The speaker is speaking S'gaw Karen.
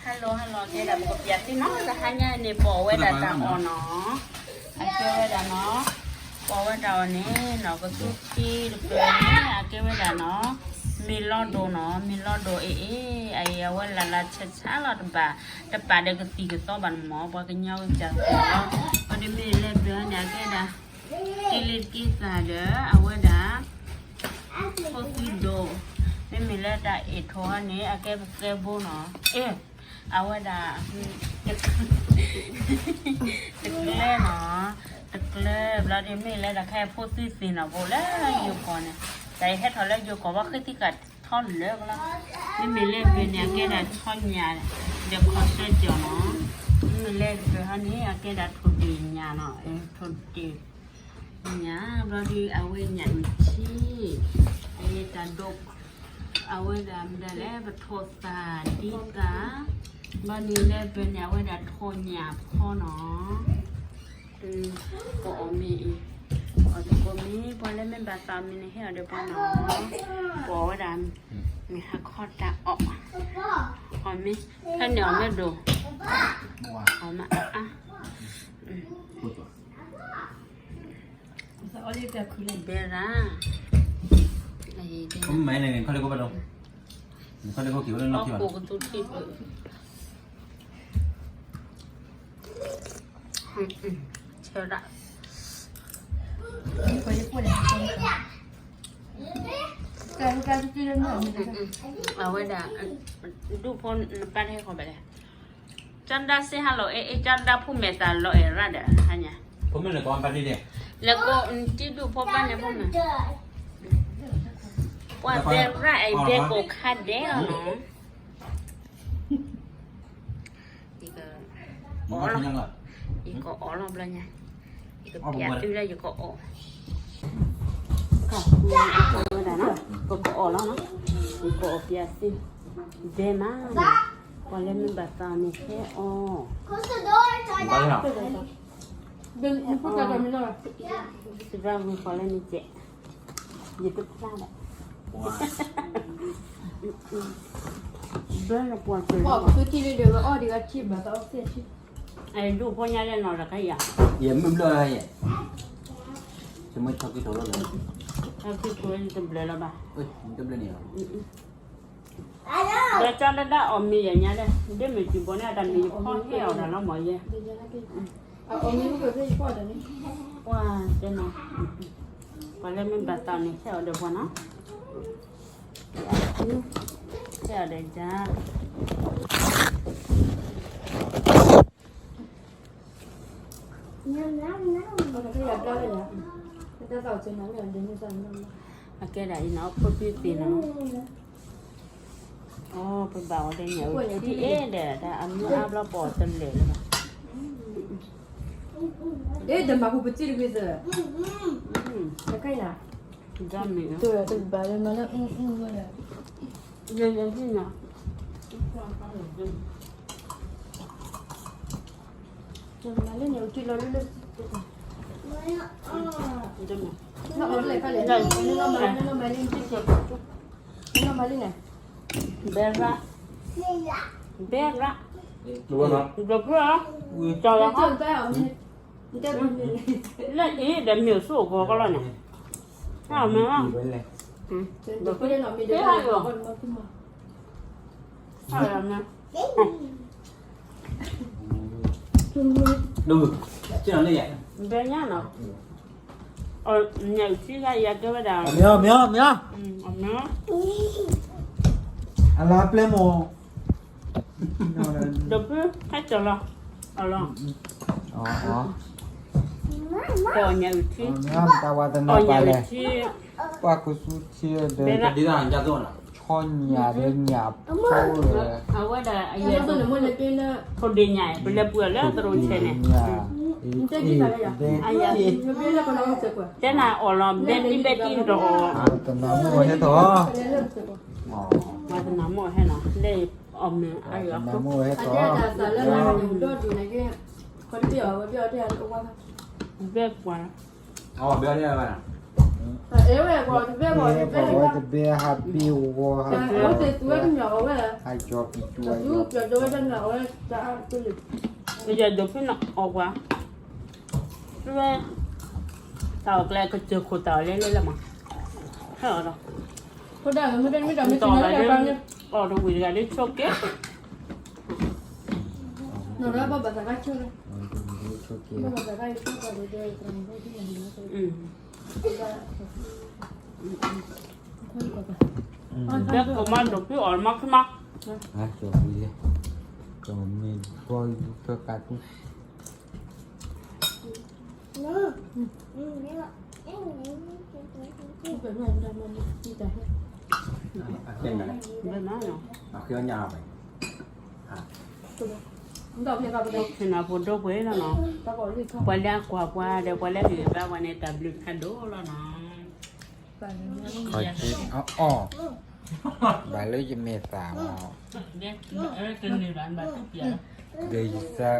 ဟဲလီၤ ဟဲလီၤ ကဲဒၣ်ပကပျးသ့ၣ်နီၤ တဟါညါန့ၣ် ပိာ်ဝဲဒၣ်တၢ်အီၣ်နီၤ, အကဲဝဲဒၣ်နီၤ, ပိာ်ဝဲတၢ်အီၣ်န့ၣ်နီၤ ကသူခံတပၢၤန့ၣ် အကဲဝဲဒၣ်နီၤ, မ့ၢ်လီၤဒိၣ်နီၤ မ့ၢ်လီၤဒိၣ်အ့ၣ်အ့ၣ် အအံၤအဝဲလၢ်လၢ်ဆးဆးလီၤတဘၣ်, တပာ်ဒီးကသံၣ်ကသီဘၣ်န့ၣ်မ့ၢ် ပှၤကညီကစၢ်သ့ၣ်နီၤ, ပှၤဒ်မ့ၢ်လဲၤဘျၢန့ၣ် အကဲဒၣ် က့လ့တက့သၣ်ဒီး အဝဲဒၣ် ဖိသံဒိၣ်, မ့မ့ၢ်လၢတၢ်အ့ၣ်ထိၣ်ဟီန့ၣ် အကဲပသဲဘိနီၤ, အ့ၣ်, အဝဲဒၣ် တကျၢၤနီၤ, တကျၢၤဘျီဒ်မ့ၢ်လၢတၢ်ခဲအံၤဖိသံသ့ၣ်နီၤ ဘိလၢယိၤကီၢ်န့ၣ်, တၢ်အံၤဟဲထီၣ်လၢယိၤကီၢ်ဘၣ်ဃ့သံကထီလၢကလီ, မ့မ့ၢ်လၢဘျၢန့ၣ် အကဲဒၣ်ထီညၣ် ဒီးခီၣ်ဆၢကၠီၣ်နီၤ, မ့မ့ၢ်လၢဘျၢဟီန့ၣ် အကဲဒၣ်ထိၣ်ဒ့ၣ်ညၣ်နီၤ, ထိၣ်ဒ့ၣ် ညၣ် ဘျီဒ်အဝဲညၣ်အုၣ်ထံ, အတၢ်ဒိး အဝဲဒၣ်မ့ၢ်ဒၣ်လဲၣ် ပထိၣ်သၣ်ဒံသၣ်, ဘျီဒ်လၢပၢၤန့ၣ် အဝဲဒၣ်ထိၣ်ညၣ်ဖီနီၤ, ပအီၣ်မ့ၤအံၤ, အီၣ်သကိးမ့ၤ ပှၤလၢမ့ၢ်ဘၣ်သးမ့ၤန့ၣ် ဟဲအီၤဒီးပှၤနီၤ, ပအီၣ်ဝဲဒၣ် မ့ၢ်ဟါခီတၢ်အီၣ်, အီၣ်မ့ၤ ဖဲန့ၣ်အီၣ်မ့ၢ်ဒိၣ်, အီၣ်မ့ၢ်အါအါ ဘဲရၣ်, မ့ၢ်န့ၣ် ခီၣ်လ့ၢ်ခိၣ်ဘၣ်ဒီး, ခီၣ်လ့ၢ်ခိၣ်က့ၤဝဲလၢနီၢ်ခံဘၣ်ဒီး, အီၣ်ကိၣ်ကသူထံၣ်, ဆဲရၣ်, အဝဲဒၣ် ဒူၣ်ဖိနပၢ်တဟဲဃီၤဘၣ်လဲၣ်, ကၠီဒၣ်စ့ဟါလီၤအဲၣ်အဲၣ် ကၠီဒၣ်ဖိမဲာ်သးလီၤအဲၣ်ရၣ်ဒီးဟါညါ, လဲၤကိးတံၢ်ဒူၣ်ဖိပၢ်န့ၣ်ဖိမး, ပှၤဘဲရၣ်အံၤဘဲကိးခါဒဲးလီၤနီၤ, ယကအီၣ်လီၤ, ယကအီၣ်လီၤဘျီညါ, ယကပျးသုလၢယကအီၣ်, ဝဲဒၣ်နီၤ, ပကအီၣ်လီၤနီၤ, ယကအီၣ်ပျးသု, ဘဲမး, ပှၤလၢမ့ၢ်ဘၣ်သးန့ၣ်ဟဲအီၣ်, စံးဘၣ်ဝံၤဃီလၢနစဲး, ယတဖျါဒီး, ဘဲလၢပှၤကလုာ်, ပှၤကလုာ်ထံလံဒီး အီၣ်ဒံးဂၤထံဘၣ်သးအီၣ်သ့ၣ်ထံ, အဒူၣ်ဖိညါလၢနီၤတခါယၤ, ယမ့ၢ်ဘျီယဲ, ယမ့ၢ်ဆီခံထိးလီၤ, ဆီခံထိးတဘျၢလီၤဘၣ်, တဘျၢန့ၣ်လီၤ ဒီးကၠီဒၣ်ဒၣ်အီၣ်မ့ၤယၤညါဒီး ဒ်မ့ၢ်စံးဘိန့ၣ် အတၢ်မ့ၢ်ယဖီဟ့ၣ်အီၤတၢ်လီၤမၢ်ယဲ, ပှၤတဲနီၤ, ပှၤလၢမ့ၢ်ဘၣ်သးန့ၣ် ဟဲအီၤဒီးပှၤနီၤ, ဟဲအီၤဒီးယၤ, အကဲဒၣ်အံၤနီၤ ဖိသံသ့ၣ်နီၤ, အိ ပဘၣ်အီၤဒီးညၣ်အုၣ်ထံအဲၣ်ဒီး တၢ်အမုၢ်အါဘျီပအီၣ်တလဲာ်လၢၤဘၣ်, အဲၣ် တမၤပူၤပစံၣ်တဂ့ၤသၢ, တခါအံၤနီၤ, တဘၣ်လၢမၤလၢ ယဲယဲဟံၣ်နီၤ, မၤလၢညၣ်အုၣ်ထံလီၤလၢလၢ, ဘဲရၣ်, ဘဲရၣ်, ဒီးဖု, ကၠီလီၤ, လၢအံၤဒီးမ့ၢ်အစိၣ်အဂီၤကလီၤန့ၣ်, မ့ၢ်, ဒီးဖု, ဟဲဟးလီၤ, ဟးလီၤမ့ၢ် ဒိၣ်, ဘဲညါနီၤ, ညၣ်အုၣ်ထံဂၤယၤတဲဝဲဒၣ်, မ့ၢ်, မ့ၢ်, မ့ၢ်, အလါပျဲမီၤ, ဒီးဖု, ဟဲကၠီလီၤ, အလီၤ, ပအီၣ်ညၣ်အုၣ်ထံ, တၢ်ဝါသနာပာ်လဲၣ်, ပှၤကဆူထံဒီး ဆီညၣ်ဒီးညၣ်ဖိဒီး, အဝဲဒၣ်, ထိၣ်ဒ့ၣ်ညၣ်, ပလဲၤပှ့ၤအီၤလၢသရိာ်ဆဲးန့ၣ်, တဲနၤအီၣ်လီၤ ဘဲတံၢ်ဘဲတံၢ်တအီၣ်, တနၤမိၢ်ဟဲထီၣ်, ပှၤတနၤမိၢ်ဟဲနီၤ, လၢအီၣ်မ့ၤအါယၤ, ဘဲပှၤ, ဘဲပှၤ, ပဝဲတဘ့ၣ်ဟးဘ့ၣ်ဝီဟးဘ့ၣ်ဝီ ဟးကၠီပံၤတူဝဲ ယဒိးဖဲနီၤအီၣ်ပှၤ ဝဲ တၢ်အီၣ်ကျဲကစၢၢ်ခိၣ်တၢ်အီၣ်လဲလဲလၢမး ဟဲအီၤဒီး အီၣ်တဝံၤတဂၤလၢဆိက့ ဘဲကမၤဒိးဖုအီၣ်မၤဖုမး ကမ့ၢ်ဘီယူၤဖၢကးတူ ဖဲနဖိဒိၣ်ပှဲၤလီၤနီၤ ပှၤလၢအကွၢ်ပှၤဒီးပှၤလၢအဂံၢ်ဘါပှၤန့ၣ် တၢ်ဘျုးဖးဒိၣ်လီၤနီၤ အီၣ် ဘၣ်လၢယမဲာ်သၣ်မး ဒီးယသး